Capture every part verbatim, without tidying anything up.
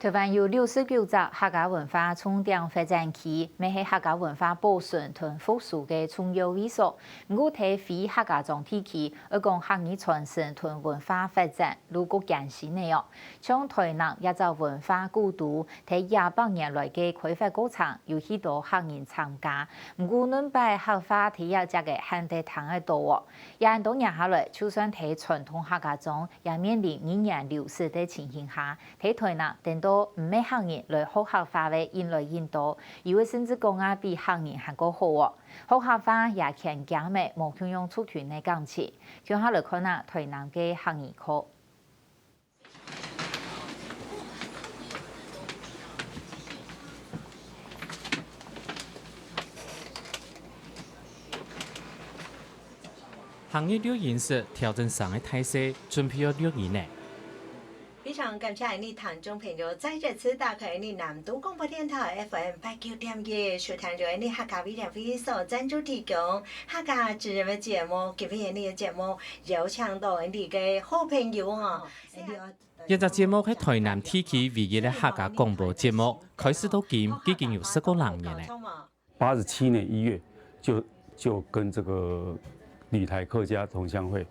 臺灣有六十九隻客家文化重點發展區，乜係客家文化保存同復甦个重要位所。毋過在非客家庄地區，愛講客語傳承同文化發展，路過艱辛个哦。像臺南這隻文化古都，在幾百年來个開發過程，有許多客人參加。毋過，兩擺客話在這隻个罕得聽得到哦。也恁多年下來，就算在傳統客家庄，也面臨語言流失个情形下， 在臺南等到毋係客人來學客話个人來人多，有个甚至講啊比客人還過好哦。學客話也牽驚乜無共樣族群个感情。共下來看啊，臺南个客語課。 行業錄音室，調整聲个大細，準備要錄音呢。非常感謝你聽眾朋友再一次打開你南都廣播電台F M八九點一，收聽由你客家委員會所贊助提供客家之人个節目。今日你个節目邀請到你个好朋友哦。一隻節目係臺南地區唯一个客家廣播節目，開始到今已經有十個零年了。 八十七年一月就就跟这个旅台客家同乡会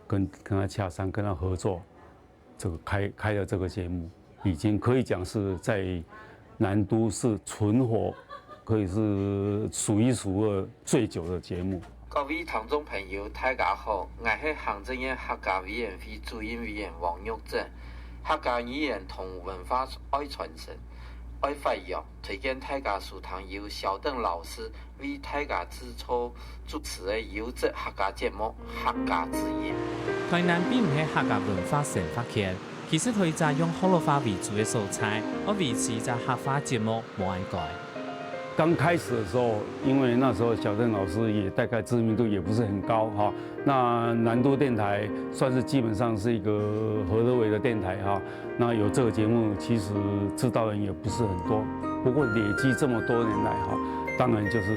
跟跟他洽商，跟他合作，这个开开了这个节目，已经可以讲是在南都是存活，可以是数一数二最久的节目。各位听众朋友，大家好，我系行政院客家委员会主任委员王玉珍。客家语言同文化爱传承、爱发扬，推荐大家收听由小邓老师 为大家制作主持个优质客家节目《客家之音》。臺南並毋係客家文化生活圈，其實係一隻用學老話為主个所在，愛維持一隻客話節目無恁該。刚开始的时候，因为那时候小邓老师也大概知名度也不是很高哈，那南都电台算是基本上是一个合得为的电台哈，那有这个节目，其实知道人也不是很多。不过累积这么多年来哈，当然就是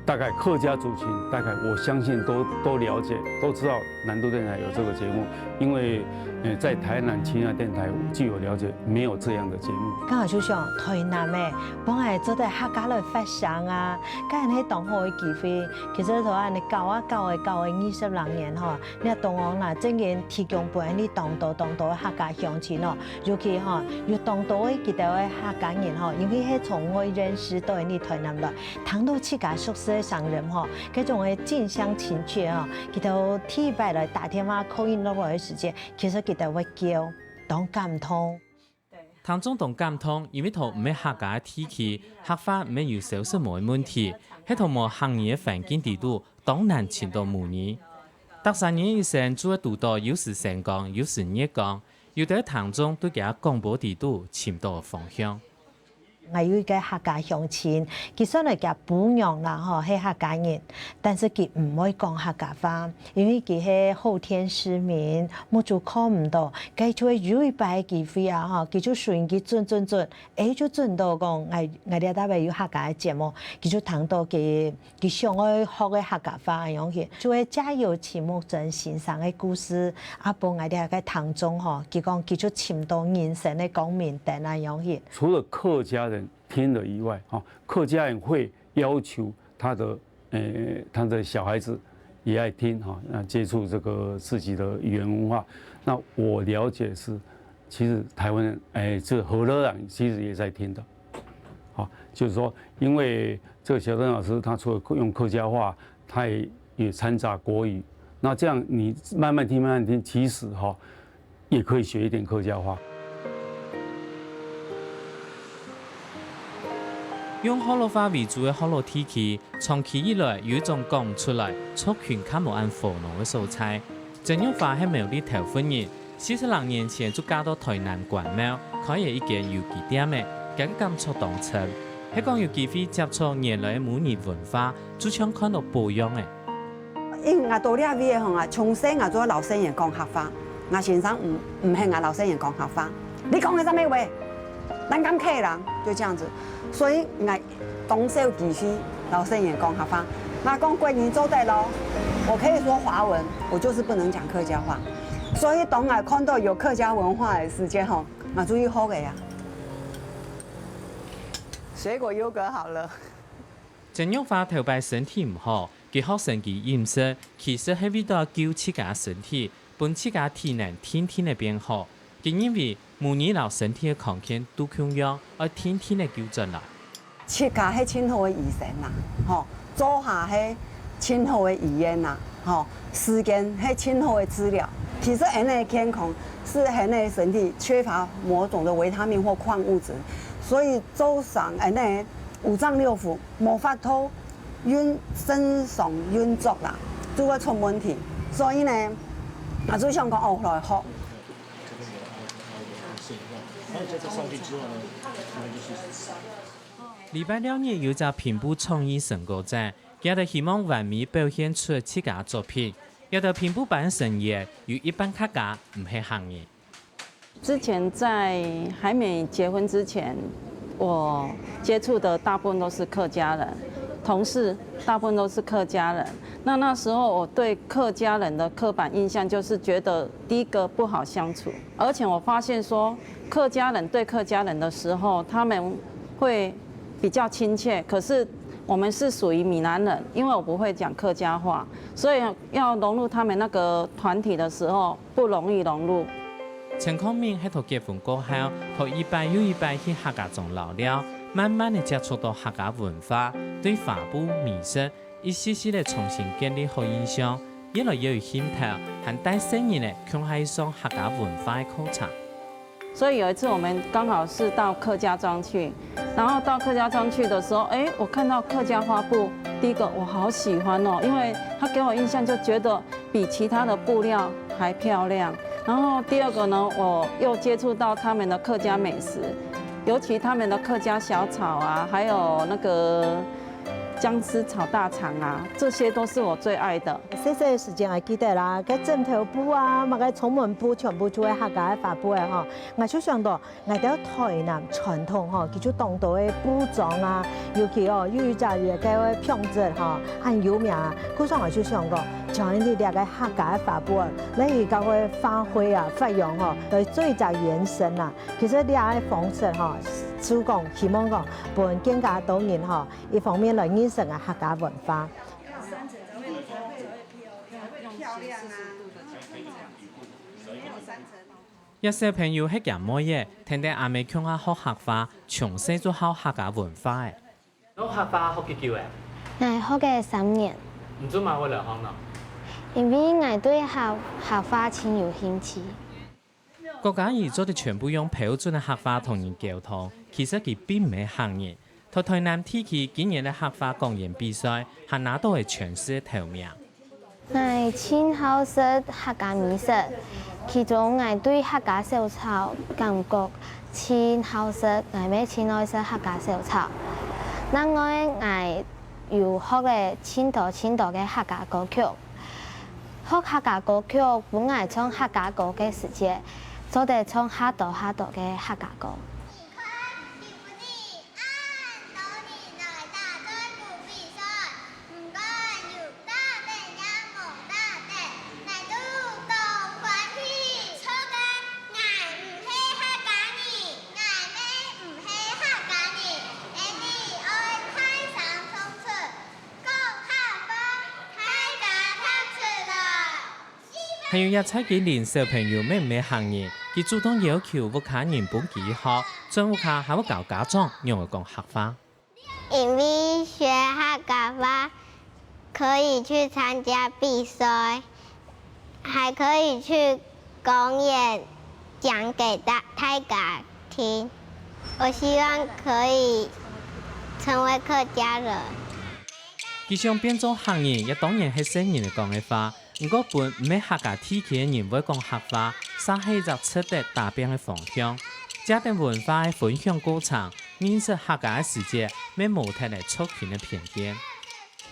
大概客家族群，大概我相信都都了解，都知道南都电台有这个节目，因为呃在台南其他电台据我了解没有这样的节目。刚好就想台南诶，帮我做得客家来发声啊，当然系当好个机会。其实台湾你搞啊搞诶搞诶二十零年吼，你当中啦，真正提供分你当多当多个客家乡亲哦，尤其吼有当多个佢兜个客家人吼，因为系从外县市到你台南来。 谈到自家熟识个商人吼，这种个近乡情怯吼，佢兜第一摆来打电话call in落来个时间，其实佢兜会叫，当感动。听众当感动，因为在毋係客家个地区，客话毋係有消失無个问题，係在無客語个环境底肚，当难寻到母語。逐儕人一生就會堵到有時星光，有時月光，有兜聽眾對佢个廣播底肚尋到方向。 𠊎有一个客家鄉親，佢算係佢餔娘啦吼，係客家人，但是佢毋會講客家話，因為佢係後天失明，目珠看毋到，該就係有一擺个機會啊吼，佢就順佢準準準，誒就準到講，𠊎𠊎這搭位有客家个節目，佢就聽到佢 佢想愛學个客家話恁樣去，就會藉由徐木珍先生个故事，啊，分𠊎兜个聽眾吼，佢講佢就尋到人生个光明燈恁樣去。除了客家人听了以外，哈，客家人会要求他的，呃，他的小孩子也爱听哈，那接触这个自己的语言文化。那我了解是，其实台湾人，哎，这河洛人其实也在听的。 好，就是说，因为这个小邓老师他除了用客家话，他也也掺杂国语，那这样你慢慢听，慢慢听，其实哈，也可以学一点客家话。用河洛話為主个河洛地區，長期以來有一種講毋出來，族群較無恁和挼个所在。曾玉華係苗栗頭份人， 四十零年前就嫁到台南關廟，開了一間油雞店仔，佢个感觸當深。係講有機會接觸原來个母語文化，就像看到寶樣仔。因為𠊎到這位个吼，𠊎從細𠊎就摎細人講客話，𠊎先生毋毋肯𠊎摎細人講客話。你講个啥物話？咱講客人，就這樣子。所以𠊎 當少機會摎細人講客話。𠊎講國語做得咯，我可以說華文，我就是不能講客家話。所以當𠊎看到有客家文化个時節吼，𠊎就去學个啊。水果優格好了。曾玉華頭擺身體毋好，佢學生佢飲食，其實係為著救自家身體，分自家體能定定仔變好。佢認為母語摎身體个康健都共樣，愛定定仔救轉來。自家係盡好个醫生啊，吼，做下係盡好个醫院啊，吼，時間係盡好个治療。其實恁仔个健康係恁仔个身體缺乏某種的維他命或礦物質，所以做成恁仔五脏六腑無法度運正常運作啦，就會出問題。所以呢，啊，就想講哦，來學。禮拜六日有隻平埔創意成果展，佢兜希望完美表現出自家作品。佢兜平埔班成員有一半客家毋係客人。之前在還沒結婚之前，我接觸的大部分都是客家人，同事大部分都是客家人。那那時候我對客家人的刻板印象就是覺得第一個不好相處，而且我發現說客家人對客家人的時候，他們會比較親切，可是我們是屬於閩南人，因為我不會講客家話，所以要融入他們那個團體的時候不容易融入。陳匡明係在結婚過後，在一擺又一擺去客家庄尞尞，慢慢仔接觸著客家文化，對花布、美食，一息息仔重新建立好印象，越來越有興頭，還帶細人仔共下去上客家文化个課程。所以有一次我們剛好是到客家庄去，然後到客家庄去的時候，哎，我看到客家花布，第一個我好喜歡哦，因為它給我印象就覺得比其他的布料還漂亮。然後第二個呢，我又接觸到他們的客家美食，尤其他們的客家小炒啊，還有那個薑絲炒大腸啊，這些都是我最愛的。細細个時節，𠊎記得啦，該枕頭布啊，麼个窗門布，全部就係客家个花布个吼。𠊎就想到，𠊎兜台南傳統吼，佢就當多个布莊啊，尤其哦，又有一隻个个品質吼，很有名啊。故所𠊎就想講，將這个客家个花布，來去搞个花卉啊，發揚吼，來做一隻延伸啊。其實這个方式吼，就講希望講，分更加多人吼，一方面來認識啊客家文化。這小朋友係厥妹仔，跈等阿姆共下學客話，從細就好客家文化欸。你學客話學幾久欸？ 𠊎學个三年。 你做麼會來學呢？ 因為𠊎對客客話盡有興趣。 郭嘉怡做得全部用標準个客話同人溝通，其實佢並毋係客人。在台南地區今年个客話講演比賽，還拿著了全市个頭名。 𠊎盡好食客家美食，其中𠊎對客家小炒感覺盡好食，𠊎乜盡愛食客家小炒。另外，𠊎有學了盡多盡多个客家歌曲。學客家歌曲，分𠊎唱客家歌个時節，做得唱較多較多个客家歌。 還有這蔡金玲小朋友乜毋係客人，佢主動要求屋下人分佢學，轉屋下還會教家長仰仔講客話。 因為學客家話可以去參加比賽，還可以去公園講給大大家聽。我希望可以成為客家人。佢想變做客人，也當然係細人仔講个話， 毋過分毋係客家地區个人會講客話，煞係一隻值得打拚个方向。藉等文化个分享過程，認識客家个時節，乜無忒了族群个偏見。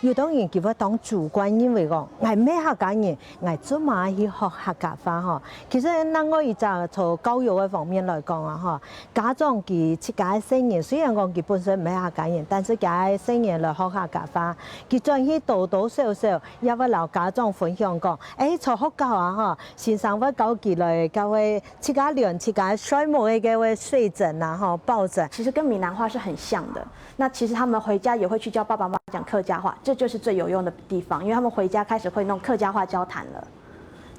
有兜人佢會當主觀認為講，𠊎毋係客家人，𠊎做麼个去學客家話吼。其實另外一隻從教育个方面來講啊，吼，家長佢自家个細人，雖然講佢本身毋係客家人，但是佢个細人來學客家話，佢轉去多多少少也會摎家長分享講，誒，在學校啊，吼，先生會教佢來教會自家練自家睡目个該个睡枕啊，吼，抱枕。其實跟閩南話是很像的。那其實他們回家也會去教爸爸媽媽講客家話，這就是最有用的地方，因為他們回家開始會用客家話交談了。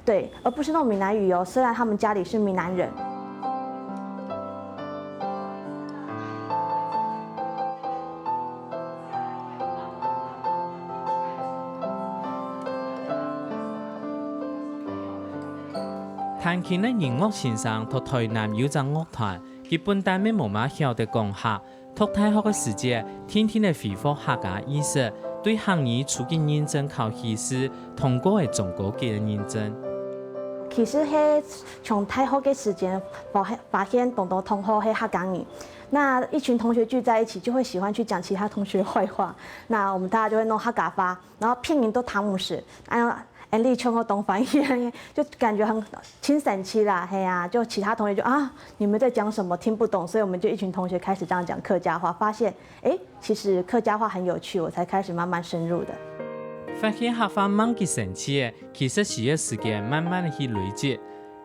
對，而不是用閩南語哦。雖然他們家裡是閩南人，彈琴个音樂先生讀台南有隻樂團，佢本旦乜無麼曉得講客， 讀大學个時節，定定仔回覆客家意識，對客語初級認證考起始，通過个中高級个認證。其實係從大學个時間發現發現當多同學係客家人，那一群同學聚在一起，就會喜歡去講其他同學壞話。那我們大家就會用客家話，然後騙人都聽毋識，啊，恁樣全部當歡喜，就感覺很很神奇啦，係啊，就其他同學就啊，你們在講什麼？聽不懂，所以我們就一群同學開始這樣講客家話，發現，誒，其實客家話很有趣，我才開始慢慢深入的。發現客話吂幾神奇个，其實需要時間慢慢仔去累積。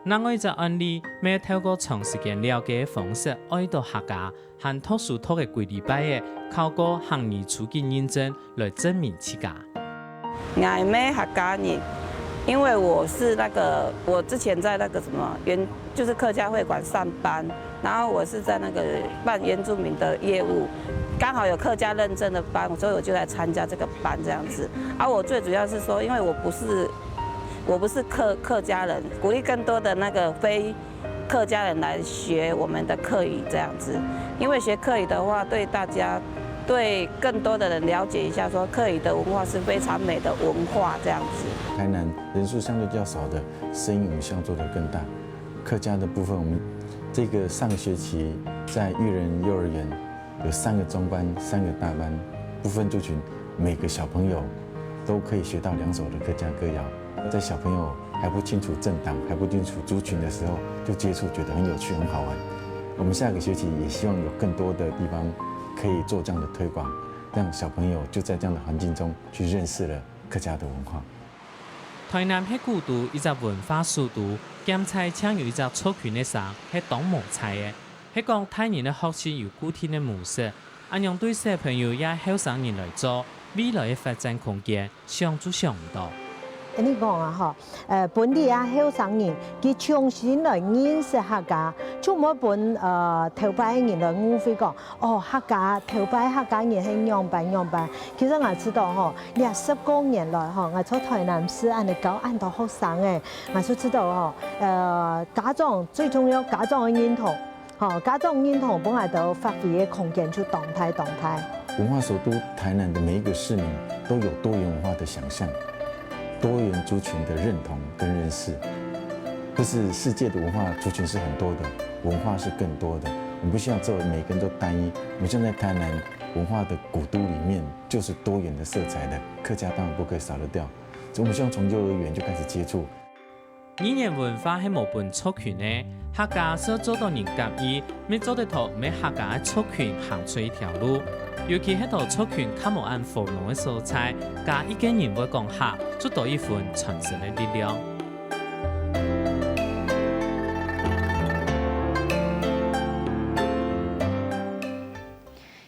另外一隻案例，乜係透過長時間了解个方式，愛到客家，還讀書讀个幾禮拜仔，考過客語初級認證來證明自家。 𠊎毋係客家人，因為我是那個我之前在那個什麼原就是客家會館上班，然後我是在那個辦原住民的業務，剛好有客家認證的班，所以我就來參加這個班這樣子。啊，我最主要是說，因為我不是我不是客客家人，鼓勵更多的那個非客家人來學我們的客語這樣子，因為學客語的話，對大家，對更多的人了解一下，說客語的文化是非常美的文化這樣子。台南人數相對較少的，声音我们希望做得更大。客家的部分，我们这个上个学期在育人幼儿园有三个中班、三个大班，不分族群，每个小朋友都可以学到两首的客家歌谣。在小朋友还不清楚政党、还不清楚族群的时候，就接触，觉得很有趣、很好玩。我们下个学期也希望有更多的地方可以做这样的推广，让小朋友就在这样的环境中去认识了客家的文化。台南係古都，一隻文化首都，兼且正有一隻族群个聲，係當無彩个。係講大人个學習有固定个模式，恁樣對小朋友也後生人來做，未來个發展空間 想就想毋到。恁呢講啊吼，呃，分這後生人佢重新來認識客家，就毋好分呃頭擺个人來誤會講，哦，客家頭擺客家人係仰般仰般。其實𠊎知道吼，這十過年來吼，𠊎在台南市恁呢教恁多學生誒，𠊎就知道吼，呃，家長最重要，家長个認同。 吼，家長認同分𠊎兜發揮个空間就當大當大。文化首都台南的每一个市民都有多元文化的想象，多元族群的认同跟认识。就是世界的文化族群是很多的，文化是更多的。我们不希望只有每个人都单一，我们希望在台南文化的古都里面，就是多元的色彩的，客家当然不可以少得掉。所以我们希望从幼儿园就开始接触， 語言文化係無分族群个，客家想做到人合意，乜做得同毋係客家个族群行出一條路。尤其係在族群較無恁和攏个所在，加一个人會講客，就多一分傳承个力量。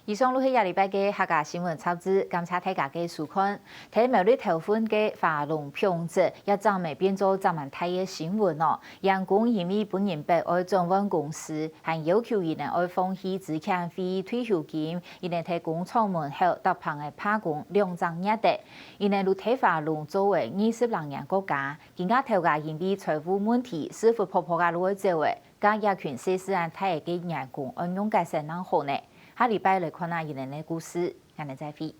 以上就係這禮拜个客家新聞雜誌，感謝大家个收看。在苗栗頭份个划龍放置，也正會變做正蠻大个新聞哦。員工因為分人逼愛轉換公司，還要求佢等愛放棄資遣費、退休金，佢等在工廠門口搭棚仔罷工兩隻月个。佢等就在划龍做仔二十零年个家，今下頭家因為財務問題，屎朏噗噗仔就愛走仔，該這群細細仔大仔个員工愛仰結煞正好呢？下禮拜來看下佢等个故事。 恁仔再會。